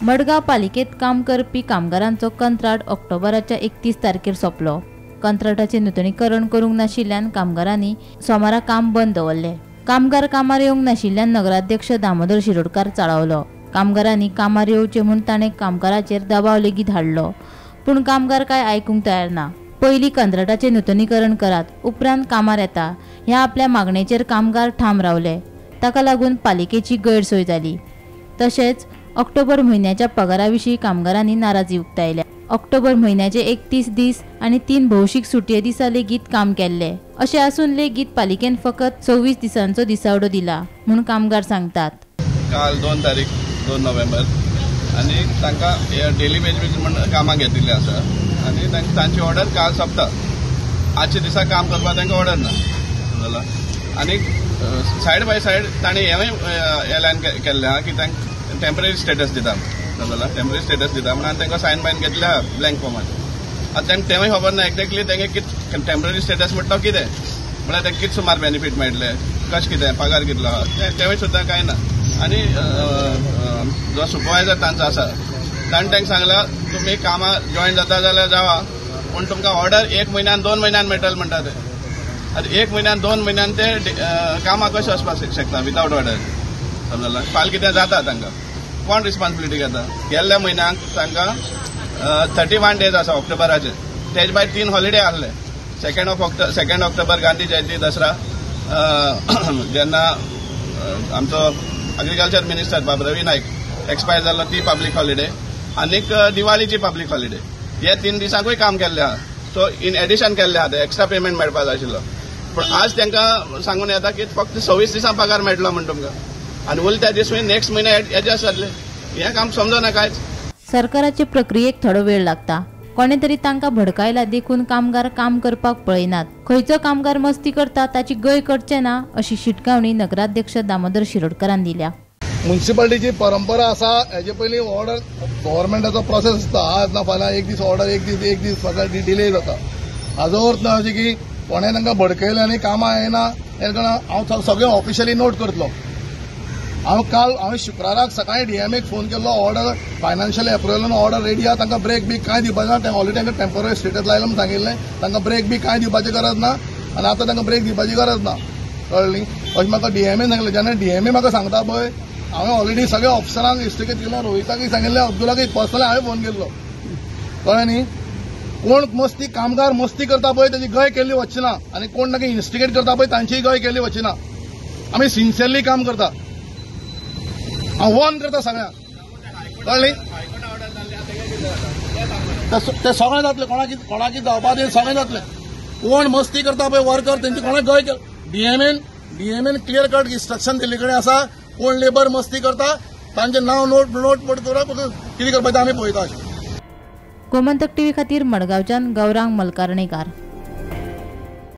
मडगांव पालिकेत काम करपी कामगारांचो कंत्राट ऑक्टोबराच्या 31 तारखेर सोंपलो. कंत्राटाचें नुतनीकरण करूंक नाशिल्ल्यान कामगारांनी सोमारा काम बंद दवरलें. कामगार कामार येवंक नाशिल्ल्यान नगराध्यक्ष दामोदर शिरोडकार चाळवलो. कामगारांनी कामार येवचें म्हूण ताणें कामगाराचेर दबाव लेगीत हाडलो, पूण कामगार काय आयकूंक तयार ना. पयलीं कंत्राटाचें नुतनीकरण करात, उपरांत कामार येता ह्या आपल्या मागणेचेर कामगार ठाम रावले. ताका लागून पालिकेची गैरसोय जाली. तशेंच ऑक्टोबर म्हयन्याच्या पगारा विशीं कामगारांनी नाराजी उक्तायल्या. ऑक्टोबर म्हयन्याचे 31 दीस आनी 3 भौशीक सुटये दिसा लेगीत काम केल्ले. अशें आसून लेगीत पालिकेन फकत 26 दिसांचो दिसावडो दिला म्हूण कामगार सांगतात. काल 2 तारीख 2 नोव्हेंबर आनी तांकां डेली वेज म्हण कामां घेतिल्लें आसा आनी तांची ऑर्डर काल सोंपता. आजच्या दिसा काम करपाक तांकां ऑर्डर ना जाल्यार आनी सायड बाय सायड तांणी हेंवूय एलान केल्लें आहा की तांकां टेम्पररी स्टेटस दिता, जाल्यार टेम्पररी स्टेटस दिता म्हणून तांकां सायन बायन घेतले आहा ब्लँक फॉर्मार. आतां तांकां तेंवूय खबर ना एक्झॅक्टली तांकां कितें टेम्पररी स्टेटस म्हणटा तो कितें, म्हळ्यार तांकां कितें सुमार बेनिफीट मेळटले, कशें कितें पगार कितलो आहा तेंवूय सुद्दां कांय ना. आनी जो सुपरवायजर तांचो आसा ताणें तांकां सांगलां तुमी कामां जॉयन जाता जाल्यार जावा, पूण तुमकां ऑर्डर 1 म्हयन्यान 2 म्हयन्यान मेळटले म्हणटा ते. आतां 1 म्हयन्यान 2 म्हयन्यान ते कामां कशें वचपाक शकता विदावट ऑर्डर, समजला? फाल्यां कितें जाता तांकां कोण रिस्पॉन्सिबिलिटी घेता? गेल्ल्या म्हयन्याक तांकां 31 डेज आसा ऑक्टोबराचे, तेज भायर 3 हॉलिडे आहले. 2 ऑक्टोबर गांधी जयंती, दसरा, जेन्ना आमचो एग्रीकल्चर मिनिस्टर बाब रवी नायक एक्सपायर जाल्लो ती पब्लीक हॉलिडे, आनीक दिवाळीची पब्लीक हॉलिडे. हे 3 दिसांकूय काम केल्लें आहा. सो इन एडिशन केल्लें आहा, ते एक्स्ट्रा पेमेंट मेळपाक जाय आशिल्लो. पूण आज तांकां सांगून येता की फक्त 26 दिसां पगार मेळटलो म्हण तुमकां आनी उरले त्या दीस नेक्स्ट म्हयने एडजस्ट जातले. हें काम समजना कांयच. सरकाराचे प्रक्रियेक थोडो वेळ लागता. कोणे तरी तांकां भडकायला देखून कामगार काम करपाक पळयनात. खंयचो कामगार मस्ती करता ताची गय करचे ना अशी शिटकावणी नगराध्यक्ष दामोदर शिरोडकारान दिल्या. म्युनिसिपालिटीची परंपरा आसा, हेजे पयलीं ऑर्डर गव्हर्मेंटाचो प्रोसेस आसता, आज ना फाल्यां एक दीस ऑर्डर, एक दीस एक दीस फाल्यां डिले जाता. हाजो अर्थ ना अशें की कोणें तांकां भडकयलें आनी कामां येना हें हांव सगळें ऑफिशियली नोट करतलो. हांव काल हांवें शुक्राराक सकाळीं डीएमएक फोन केल्लो, ऑर्डर फायनान्शियल एप्रुवलान ऑर्डर रेडी आहा, तांकां ब्रेक बी कांय दिवपाचें ना. तें ऑलरेडी तांकां टेम्पररी स्टेटस लायलो म्हूण सांगिल्लें, तांकां ब्रेक बी कांय दिवपाची गरज ना आनी आतां तांकां ब्रेक दिवपाची गरज ना, कळ्ळें न्ही? अशें म्हाका डीएमएन सांगलें. जेन्ना डीएमए म्हाका सांगता पळय, हांवें ऑलरेडी सगळ्या ऑफिसरांक इन्स्टिगेट केलें, रोहिताकूय सांगिल्लें, अब्दुलाकूय पर्सनली हांवें फोन केल्लो, कळ्ळें न्ही? कोण मस्ती कामगार मस्ती करता पळय ताची गय केल्ली वचची ना आनी कोण ताका इन्स्टिगेट करता पळय तांचीय गय केल्ली वचची ना. आमी सिन्सियरली काम करता, हांव वॉर्न करता सगळ्यांक, कळ्ळें? ते सगळें जातलें, कोणाकी जावपा ते सगळें जातलें. कोण मस्ती करता पळय वर्कर तेंची कोणाक गय डीएमएन क्लियर कट इन्स्ट्रक्शन दिल्ले कडेन आसा. कोण लेबर मस्ती करता तांचें नांव नोट नोट करा, कितें करपाचें आमी पळयता. गोमंतक टीव्ही खातीर मडगांवच्यान गौरांग मलकारणेकार.